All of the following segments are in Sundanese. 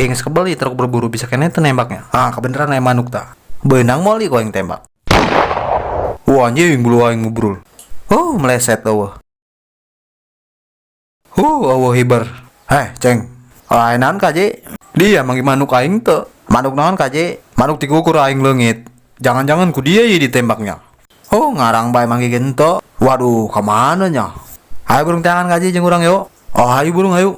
Eh, geus kebeli truk berburu bisa keneh teu nembaknya. Ah, kebeneran aya manuk tah. Beunang moal ieu ku aing tembak. Wah, anjing bulu aing ngubrul. Oh, meleset eueuh. Eueuh hiber. Eh, ceng. Lain naon kaje? Dia manggih manuk aing teu. Manuk naon kaje? Manuk tikukur aing leungit. Jangan-jangan ku dia ieu ditembaknya. Oh, ngarang bae manggih ge henteu. Waduh, ka mana nya? Hayu burung teangan kaje jeung urang yo. Oh, hayu burung hayu.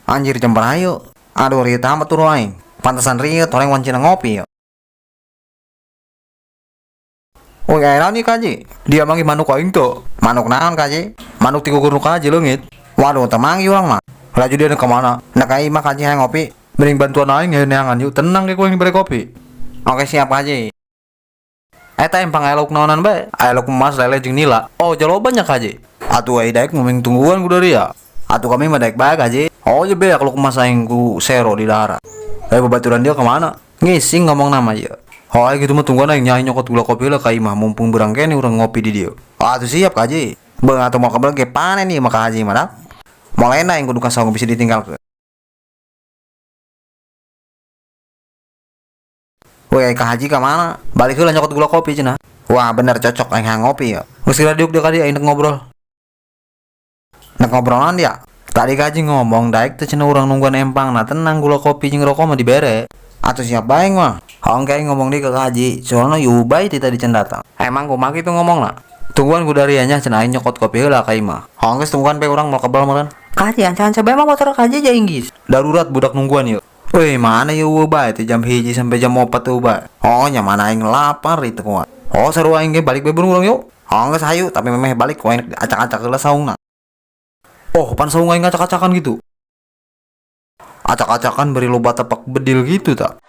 Anjir jember hayu. Aduh, rieu amat turu aing. Pantesan rieu toreng wancina ngopi yo. Woi, aya naon ieu kaji? Dia manggih manuk aing teu. Manuk naon kaji? Manuk tikukur nu kaji leungit. Waduh, teu manggih urang mah. Laju dia ka mana? Nek ka imah kaji hayang ngopi. Mending bantuan aing hayu neangan yuk. Tenang ge ku aing dibere kopi. Oke siap kaji. Eta empang aya lauk naonan bae. Aya lauk emas, lele jeung nila. Oh, jaloba nya kaji. Atuh ai daek mending tungguan ku dari ya. Atuh kami mah daek bae kaji. Oh, je beak lauk emas aing ku sero di dahara. Eh, babaturan dia kemana? Ngising ngomong nama ieu. Oh, ai gitu mah tungguan aing nyai nyokot gula kopi lah ka imah mumpung berang kene urang ngopi di dieu. Atuh siap kaji. Beung atuh moal kebel ge panen ieu mah ka haji mah dak. Moal enak aing kudu ka saung bisa ditinggalkeun. Woi, ai ka haji ka mana? Balik heula nyokot gula kopi cenah. Wah, bener cocok aing hayang ngopi ya. Geus geura diuk dia ka dieu aing nek ngobrol. Nek ngobrolan dia. Tadi kaji ngomong daek teh cenah urang nungguan empang nah tenang gula kopi jeung rokok mah dibere. Atuh siap bae mah. Haung kae ngomong deui ka kaji, soalna yubay ti tadi can datang. Emang kumaha kitu ngomongna? Tungguan ku daria nya cenah aing nyokot kopi heula ka imah. Haung geus tungguan bae urang moal kebal meureun. Kaji ancan-ancan bae mah motor kaji ja inggis. Darurat budak nungguan ieu. Weh, mana ieu eueuh bae ti jam 1 sampai jam 4 eueuh bae. Oh, nya mana aing lapar itu kuat. Oh, sarua aing ge balik bae burung urang yuk. Oh, geus hayu tapi memeh balik ku aing acak-acak heula saungna. Oh, pan saung aing acak-acakan gitu. Acak-acakan beri loba tepak bedil gitu tak.